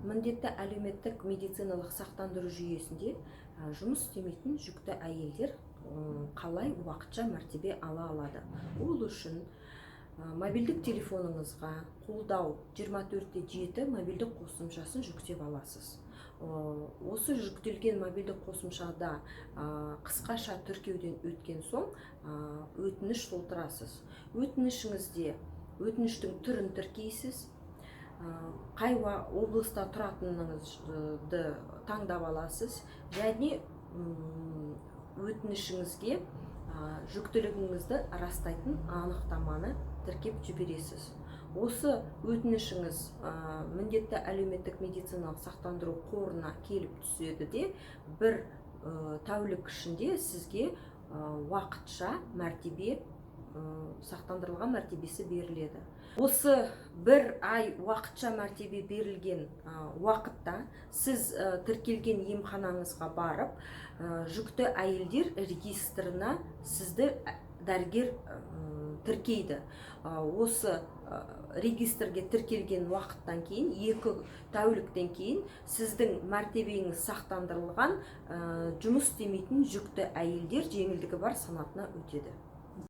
Міндетті әлеуметтік медициналық сақтандыру жүйесінде жұмыс істемейтін жүкті әйелдер қалай уақытша мәртебе ала алады? Ол үшін мобильдік телефоныңызға «Қолдау 24/7» мобильдік қосымшасын жүктеп аласыз. Осы жүктелген мобильдік қосымшада қысқаша тіркеуден өткен соң, өтініш толтырасыз. Өтінішіңізде өтініштің түрін тіркейсіз, қай облыста тұратыныңызды таңдап аласыз және өтінішіңізге жүктілігіңізді растайтын анықтаманы тіркеп жібересіз. Осы өтінішіңіз міндетті әлеуметтік медициналық сақтандыру қорына келіп түседі де, бір тәулік ішінде сізге уақытша мәртебе, сақтандырылған мәртебесі беріледі. Осы бір ай уақытша мәртебе берілген уақытта сіз тіркелген емханаңызға барып, жүкті әйелдер регистрына сізді дәрігер тіркейді. Осы регистрге тіркелген уақыттан кейін, 2 тәуліктен кейін сіздің мәртебеңіз сақтандырылған жұмыс істемейтін жүкті әйелдер жеңілдігі бар санатына өтеді.